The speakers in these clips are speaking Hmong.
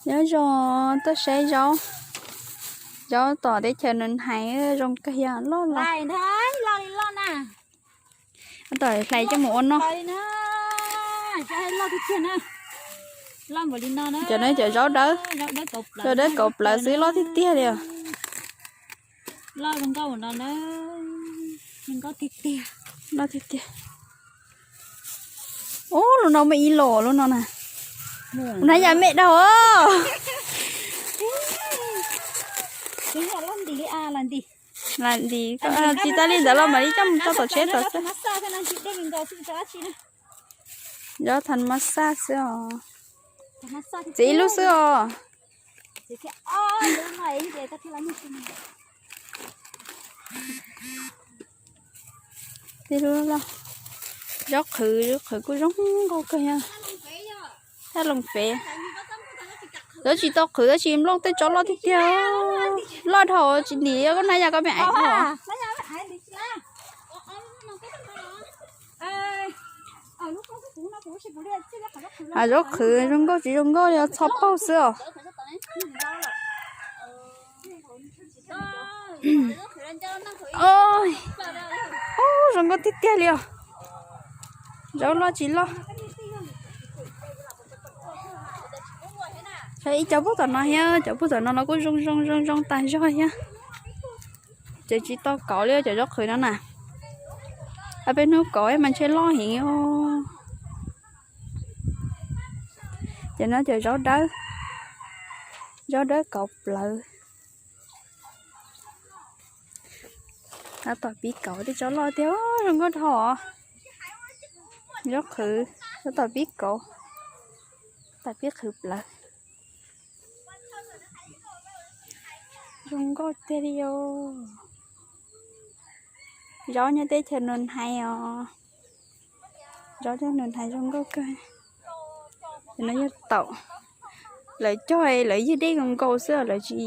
Nyob zoo, tuaj saib zaub, zaub tom teb chaws Nus Hais zoo kawg yog loj los. Tom hlais coj mus ua noj. Cov no cov zaub dawb, zaub dawb kauv plawv xwb, loj tiag tiag li os. Loj tiag tiag. Ub, lub no muaj ib los lub no na. Ua na yam me dau. Lam ntim, tsis tas li ntawd los mam li coj mus tso tom tsheb tom xwb. Zaub thas mas xaj xwb os. Txiv ib lub xwb os. Tib lub loj. Zaub qhwv, zaub qhwv kuj zoo nkauj kawg yog. Thaj loos fev. Lawv tsis tau qhwv tab sis nplooj tej tsob loj tiag tiag. Loj dhau tsis ntim, koj hnab yas koj me aiv dhau. Zaub qhwv zoo nkauj tsis zoo nkauj li txhob paug xwb os. Ub, zoo nkauj tiag tiag li os. Zaub loj tsis loj. Ib cov puag tom no thiab, cov puag tom no los kuj zoo zoo zoo zoo tas zog thiab. Ces tsis tau kauv li cov zaub qhwv no na. Peb hnub kauv mas ntshe loj heev os. Ces no cov zaub dawb, zaub dawb kauv plawv. Tab tom pib kauv, tej tsob loj tiag, zoo nkauj dhau. Zaub qhwv, tab tom pib kauv, tab tom pib qhwv plawv. Zoo nkauj tiag li os. Zaub nyob teb chaws Nus Hais os. Zaub nyob Nus Hais zoo nkauj kawg. No yog taum. Lawv cog lawv ywg dej nkaus nkaus xwb, lawv tsis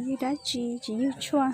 ywg dab tsi, tsis ywg tshuaj.